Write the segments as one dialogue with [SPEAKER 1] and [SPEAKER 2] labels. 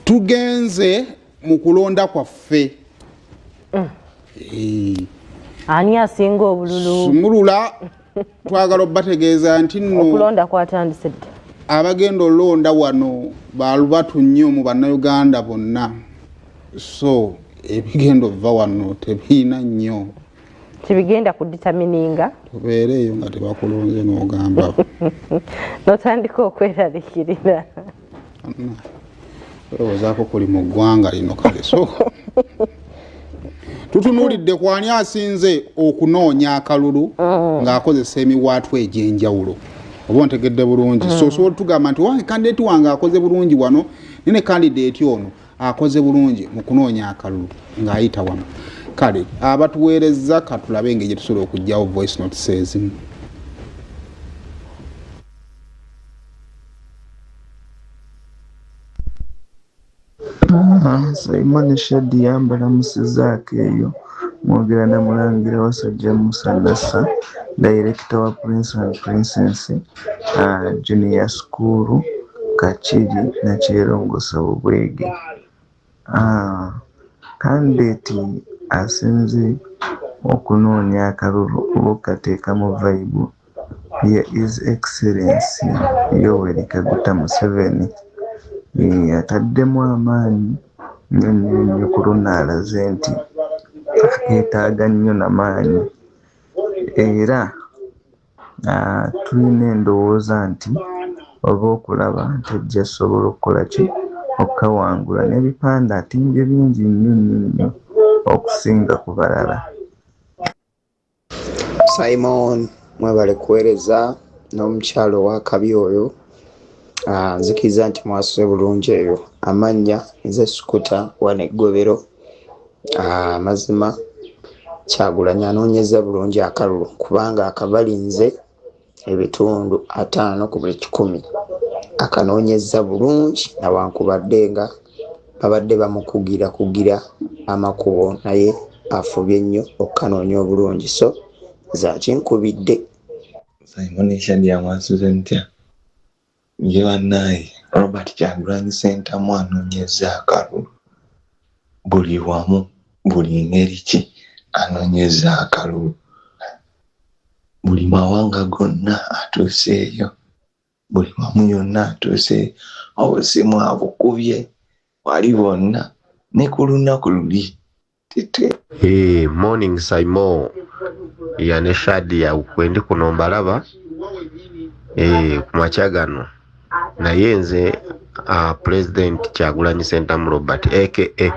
[SPEAKER 1] Tugenze mu kulonda kwaffe.
[SPEAKER 2] Ani asinga obululu?
[SPEAKER 1] Sumulula, twagala obategeeza nti nno
[SPEAKER 2] okulonda kwatandise dda.
[SPEAKER 1] Abagenda olonda wano balubatu nnyo mu Bannayuganda bonna, so ebigenda ova wano tebiina nnyo
[SPEAKER 2] tebigenda kudetermininga.
[SPEAKER 1] Tubeereeyo nga tebakulonze n'ogamba
[SPEAKER 2] notandika okweraliikirira.
[SPEAKER 1] Olowoozaako kuli mu ggwanga lino. Kale, so tutunuulidde ku ani asinze okunoonya akalulu ng'akozesa emiwaatwa egy'enjawulo, oba ontegedde bulungi? So osobola otugamba nti wange candidate wange akoze bulungi wano, nene candidate ono akoze bulungi mu kunoonya akalulu ng'ayita wano. Kale abatuweereza, katulabe engeri gye tusobola okuggyawo voice notes ezimu.
[SPEAKER 3] Ah, Simon Shadia, mbalamusizaako eyo. Mwogera na Mulangira Wasajja Musa Nassa, director wa Prince and Princess Junior School, Kakiri, Nakyerongosa, Bubwege. Candidate asinze okunoonya akalulu oba okukateekamu vibe ye His Excellency Yoweri Kaguta Museveni. Ataddemu amaanyi nnyo nnyo nnyo. Ku luno alaze nti akeetaaga nnyo namaanyi, era tulina endowooza nti oba okulaba nti ajja sobola okukola ki okukawangula, n'ebipande atimbye bingi nnyo nnyo nnyo okusinga ku balala.
[SPEAKER 4] Simon, mwebale kuweereza n'omukyalo owakabi oyo. Nzikiriza nti mwasuze bulungi eyo. Amannya nze Sukuta wano eggobero. Amazima Kyagulanyi anoonyeza bulungi akalulu, kubanga akabalinze ebitundu 50 ku buli 100. Akanoonyeza bulungi, nawankubadde nga babadde bamukugira kugira amakubo, naye afubye nnyo okukanoonya obulungi, so nze akinkubidde.
[SPEAKER 5] Simon, Shadia, mwasuze mutya? Ye bannaaye, Robert Kyagulanyi Ssentamu anoonyeza akalulu buli wamu, buli ngeri ki anoonyeza akalulu, buli mawanga gonna atuuseeyo, buli wamu yonna atuuseeyo. Obusimu abukubye wali bwonna ne ku lunaku luli tete.
[SPEAKER 6] Hey, morning Simon ya ne Shadia, kwendi kuno mbalaba ku makya gano. Naye nze President Kyagulanyi Ssentamu Robert aka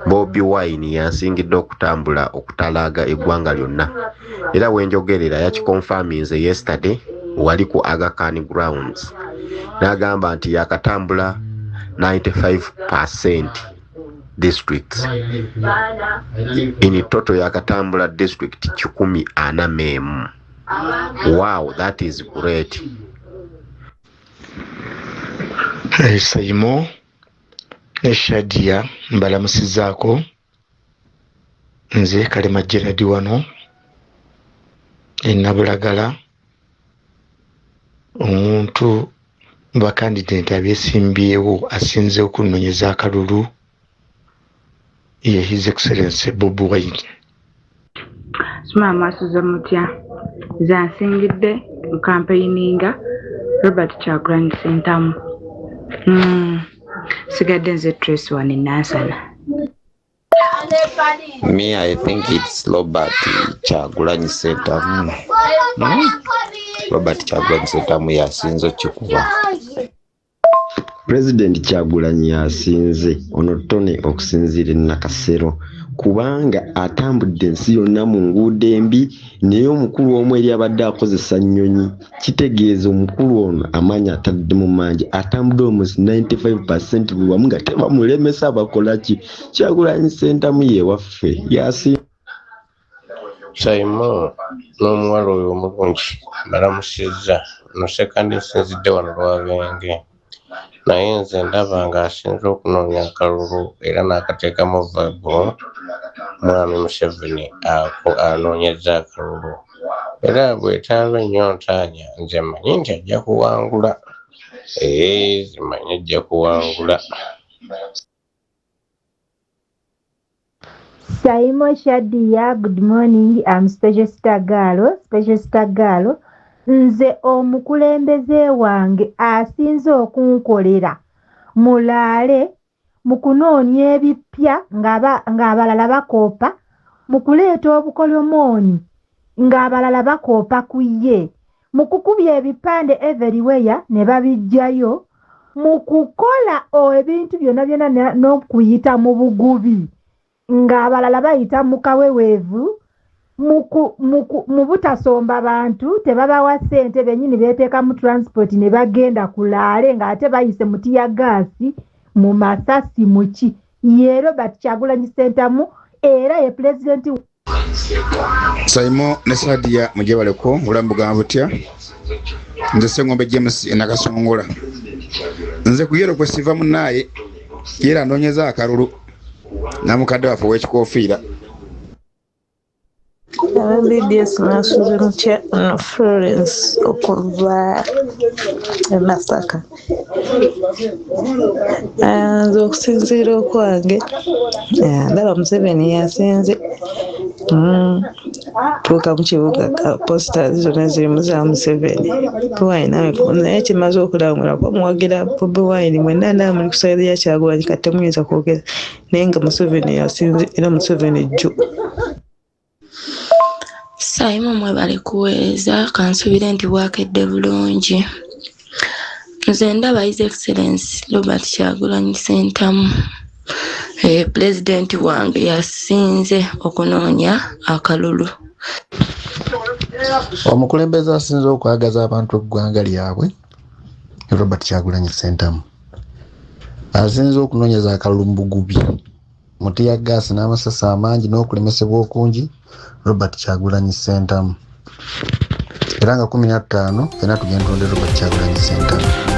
[SPEAKER 6] Bobi Wine yansingidde okutambula okutalaaga eggwanga lyonna, era wenjogerera yakiconfirminze yesterday wali ku Aga Khan grounds, n'agamba nti yakatambula 95% districts in total, yakatambula district 141. Wow, that is great.
[SPEAKER 7] Hey, Saimo ne Shadia, mbalamusizaako. Nze Kalema Gerard wano enabulagala. Omuntu mu bacandidate abeesimbyewo asinze okunnonyeza akalulu ye His Excellency Bobi Wine.
[SPEAKER 8] Suma, mwasuze mutya? Nze ansingidde mu campaigninga Robert Kyagulanyi Ssentamu. Sigadde nze Tracy wano e Nansana.
[SPEAKER 9] Me, I think it's Robert Kyagulanyi Ssentamu. Robert Kyagulanyi Ssentamu yasinze okikuba.
[SPEAKER 10] Pulezidenti Kyagulanyi yasinze ono Tony okusinziira e Nakasero, kubanga atambudde ensi yonna mu nguudo embi, naye omukulu omu eri abadde akozesa nnyonyi. Kitegeeza omukulu ono amaanyi atadde mu mangi, atambudde almost 95% buli wamu nga tebamulemesa. Bakola ki? Kyagulanyi Ssentamu yewaffe, yasinze.
[SPEAKER 11] Simon n'omuwala oyo omulungi, mbalamusizza. Ono Sekandi, nsinzidde wano Lwabenge, naye nze ndaba ng'asinze okunoonya akalulu era n'akateekamu vibe mwami Museveni anoonyeza akalulu, era bw'etaaba ennyo ntaanya, nze mmanyi nti ajja kuwangula. Ee, zimanyi ajja kuwangula.
[SPEAKER 12] Saimo Shadia, good morning. I'm Special Star Girl. Special Star Girl. Nze omukulembeze wange asinze okunkolera mulaale mu kunoonya ebipya ng'abalala bakoopa, mu kuleeta obukolomooni ng'abalala bakoopa ku ye, mu kukubya ebipande everywhere ne babiggyayo, mu kukola ebintu byonna byonna n'okuyita mu bugubi ng'abalala bayita mu kaweweevu, mu butasomba bantu tebabawa ssente, bennyini beeteekamu transport ne bagenda kulaale ng'ate bayise mu tiyagaasi, mu masasi, muki. Ye Robert Kyagulanyi Ssentamu era ye pulezidenti.
[SPEAKER 13] Saimo ne Sadia mujebaleko, obulamu bugamba butya? Nze Sengombe James e Nakasongola. Nze ku yero kwe siva munnaaye, yera anoonyeza akalulu namukadde waffe ow'ekikoofiira.
[SPEAKER 14] Aba BBS mwasuze mutya? Ono Florence okuva e Masaka. Nze okusinziira okwange, ndaba Museveni yasinze. Tuuka mu kibuga posters zonna zirimu za Museveni. Bobi Wine nawe naye kimaze okulangula kuba muwagira Bobi Wine mwenna ndaba muli ku side ya Kyagulanyi, kati temuyinza kwogera, naye nga Museveni yasinze era Museveni jjo.
[SPEAKER 15] Saimo mwebale kuweereza, kansuubire nti bwakedde bulungi. Nze ndaba His Excellence Robert Kyagulanyi Ssentamu, pulezidenti wange yasinze okunoonya akalulu.
[SPEAKER 16] Omukulembeze asinze okwagaza abantu eggwanga lyabwe Robert Kyagulanyi Ssentamu, asinze okunoonyeza akalulu mu bugubi, mu teargas n'amasasi amangi n'okulemesebwa okungi, Robert Kyagulanyi Ssentamu. Era nga 15 fenna tugenda tulonde Robert Kyagulanyi Ssentamu.